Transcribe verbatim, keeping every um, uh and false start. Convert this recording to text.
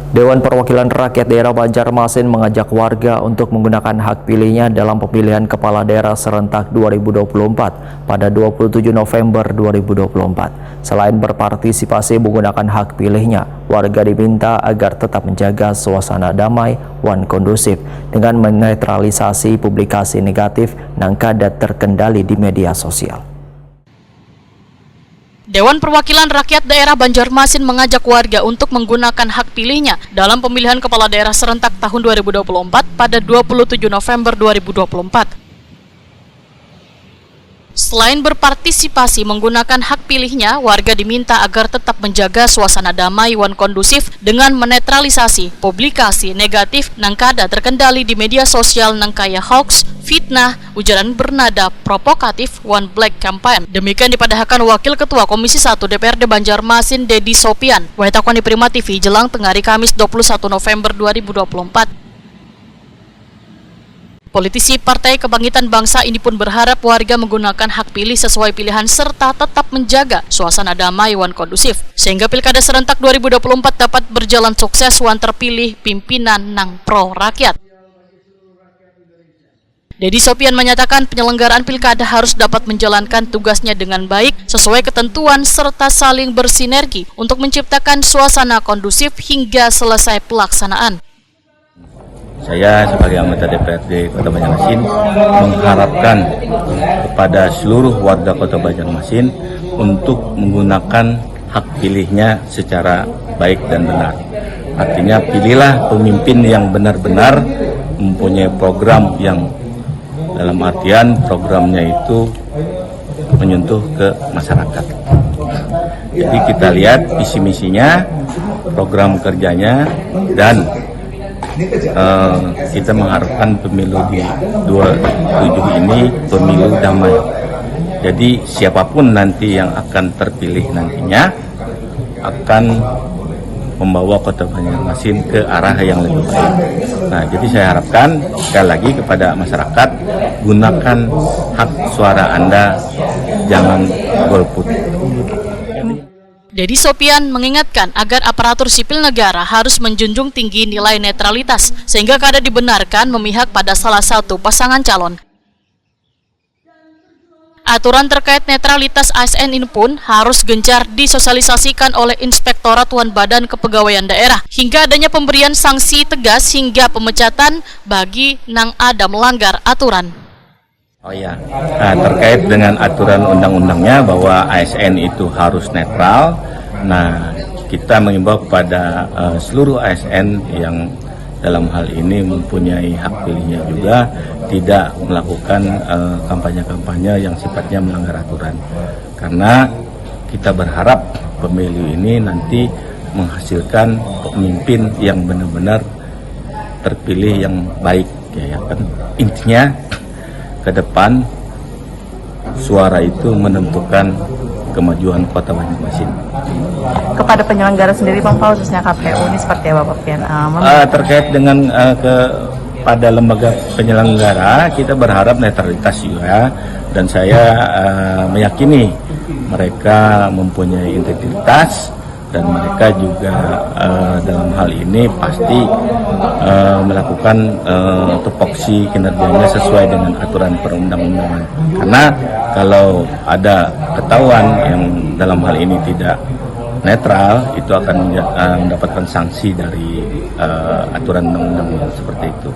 Dewan Perwakilan Rakyat Daerah Banjarmasin mengajak warga untuk menggunakan hak pilihnya dalam pemilihan kepala daerah serentak dua ribu dua puluh empat pada dua puluh tujuh November dua ribu dua puluh empat. Selain berpartisipasi menggunakan hak pilihnya, warga diminta agar tetap menjaga suasana damai wan kondusif dengan menetralisasi publikasi negatif nang kada terkendali di media sosial. Dewan Perwakilan Rakyat Daerah Banjarmasin mengajak warga untuk menggunakan hak pilihnya dalam pemilihan kepala daerah serentak tahun dua ribu dua puluh empat pada dua puluh tujuh November dua ribu dua puluh empat. Selain berpartisipasi menggunakan hak pilihnya, warga diminta agar tetap menjaga suasana damai wan kondusif dengan menetralisasi publikasi negatif nang kada terkendali di media sosial nang kaya hoax, fitnah, ujaran bernada provokatif, wan black campaign. Demikian dipadahakan Wakil Ketua Komisi satu D P R D Banjarmasin, Dedi Sopian, wahitakoni Prima T V jelang tengari Kamis dua puluh satu November dua ribu dua puluh empat. Politisi Partai Kebangkitan Bangsa ini pun berharap warga menggunakan hak pilih sesuai pilihan serta tetap menjaga suasana damai wan kondusif, sehingga Pilkada serentak dua ribu dua puluh empat dapat berjalan sukses wan terpilih pimpinan nang pro rakyat. Dedi Sopian menyatakan penyelenggaraan pilkada harus dapat menjalankan tugasnya dengan baik, sesuai ketentuan, serta saling bersinergi untuk menciptakan suasana kondusif hingga selesai pelaksanaan. Saya sebagai anggota D P R D Kota Banjarmasin mengharapkan kepada seluruh warga Kota Banjarmasin untuk menggunakan hak pilihnya secara baik dan benar. Artinya, pilihlah pemimpin yang benar-benar mempunyai program yang, dalam artian, programnya itu menyentuh ke masyarakat. Jadi, kita lihat visi misinya, program kerjanya, dan eh, kita mengharapkan pemilu di dua tujuh ini pemilu damai. Jadi, siapapun nanti yang akan terpilih nantinya akan membawa Kota Banjarmasin ke arah yang lebih baik. Nah, jadi saya harapkan sekali lagi kepada masyarakat, gunakan hak suara Anda, jangan golput. Dedi Sopian mengingatkan agar aparatur sipil negara harus menjunjung tinggi nilai netralitas, sehingga kada dibenarkan memihak pada salah satu pasangan calon. Aturan terkait netralitas A S N ini pun harus gencar disosialisasikan oleh Inspektorat wan Badan Kepegawaian Daerah, hingga adanya pemberian sanksi tegas hingga pemecatan bagi nang ada melanggar aturan. Oh ya, nah, terkait dengan aturan undang-undangnya bahwa A S N itu harus netral, nah, kita mengimbau kepada uh, seluruh A S N yang dalam hal ini mempunyai hak pilihnya juga tidak melakukan uh, kampanye-kampanye yang sifatnya melanggar aturan. Karena kita berharap pemilu ini nanti menghasilkan pemimpin yang benar-benar terpilih yang baik, ya, ya kan. Intinya, ke depan suara itu menentukan kemajuan Kota Banjarmasin. Kepada penyelenggara sendiri, Bang Paul, khususnya K P U ini seperti apa, Pak Pian? Uh, uh, terkait dengan uh, ke pada lembaga penyelenggara, kita berharap netralitas juga, dan saya uh, meyakini mereka mempunyai integritas dan mereka juga uh, dalam hal ini pasti uh, melakukan uh, tupoksi kinerjanya sesuai dengan aturan perundang-undangan. Karena kalau ada ketahuan yang dalam hal ini tidak netral, itu akan uh, mendapatkan sanksi dari uh, aturan undang-undang yang seperti itu.